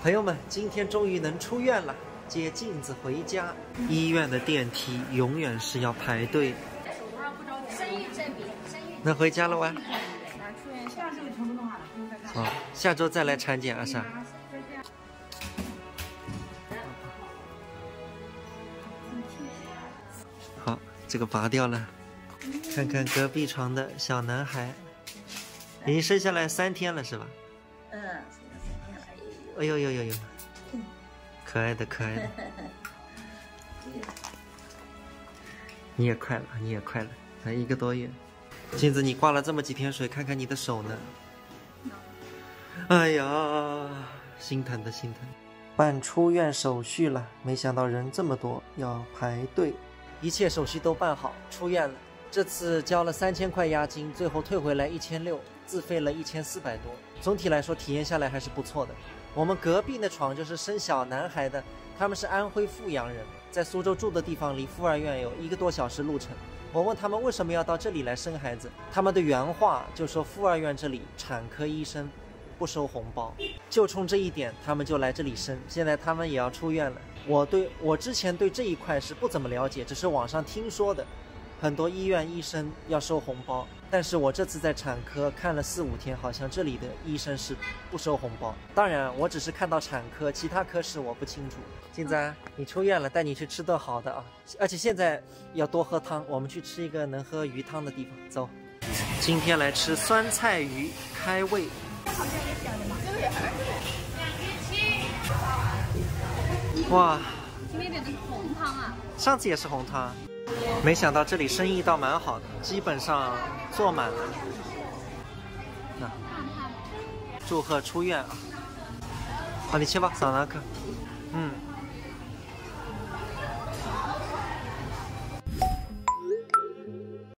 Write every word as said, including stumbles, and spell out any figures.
朋友们，今天终于能出院了，接镜子回家。医院的电梯永远是要排队。那回家了哇？啊，下周再来产检啊，是吧？好，这个拔掉了。看看隔壁床的小男孩，已经生下来三天了，是吧？嗯，生下来三天了，哎呦呦呦呦，可爱的可爱的。你也快了，你也快了，才一个多月。镜子，你挂了这么几天水，看看你的手呢？哎呀，心疼的心疼。办出院手续了，没想到人这么多，要排队。一切手续都办好，出院了。这次交了三千块押金，最后退回来一千六，自费了一千四百多。总体来说，体验下来还是不错的。我们隔壁的床就是生小男孩的，他们是安徽阜阳人，在苏州住的地方离妇儿院有一个多小时路程。我问他们为什么要到这里来生孩子，他们的原话就说妇儿院这里产科医生不收红包，就冲这一点，他们就来这里生。现在他们也要出院了。我对，我之前对这一块是不怎么了解，只是网上听说的，很多医院医生要收红包。但是我这次在产科看了四五天，好像这里的医生是不收红包。当然，我只是看到产科，其他科室我不清楚。镜子啊，你出院了，带你去吃顿好的啊！而且现在要多喝汤，我们去吃一个能喝鱼汤的地方。走，今天来吃酸菜鱼，开胃。哇，今天点的是红汤啊。上次也是红汤，没想到这里生意倒蛮好的，基本上坐满了。那，祝贺出院啊！好，你切吧，尝尝看。嗯。